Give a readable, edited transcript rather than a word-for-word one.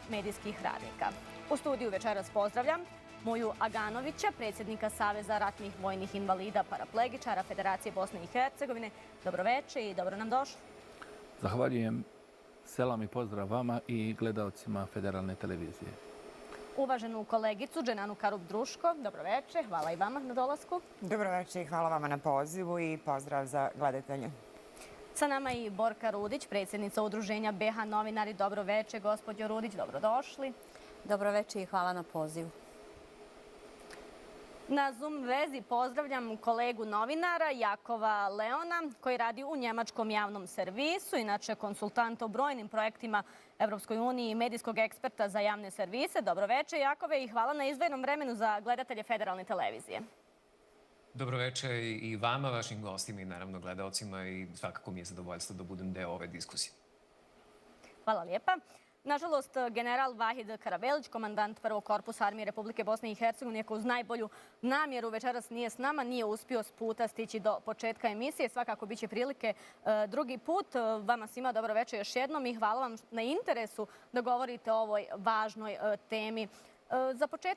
medijskih radnika. U studiju večeras pozdravljam Muju Aganovića, predsjednika Saveza ratnih vojnih invalida paraplegičara Federacije Bosne i Hercegovine. Dobroveče i dobro nam došli. Zahvaljujem. Selam i pozdrav vama i gledalcima Federalne televizije. Uvaženu kolegicu Dženanu Karub-Druško, dobroveče, hvala i vama na dolasku. Dobroveče i hvala vama na pozivu i pozdrav za gledatelje. Sa nama je i Borka Rudić, predsjednica udruženja BH Novinari. Dobroveče, gospođo Rudić, dobrodošli. Dobroveče i hvala na pozivu. Na Zoom vezi pozdravljam kolegu novinara Jakova Leona, koji radi u njemačkom javnom servisu, inače konsultant o brojnim projektima Evropskoj uniji i medijskog eksperta za javne servise. Dobroveče, Jakove, i hvala na izdvojenom vremenu za gledatelje Federalne televizije. Dobroveče i vama, vašim gostima i naravno gledalcima, i svakako mi je zadovoljstvo da budem deo ove diskusije. Hvala lijepa. Nažalost, general Vahid Karabelić, komandant Prvog korpusa Armije Republike Bosne i Hercegovine, iako uz najbolju namjeru večeras nije s nama, nije uspio s puta stići do početka emisije. Svakako bit će prilike drugi put. Vama svima dobroveče još jednom i hvala vam na interesu da govorite o ovoj važnoj temi. Za početak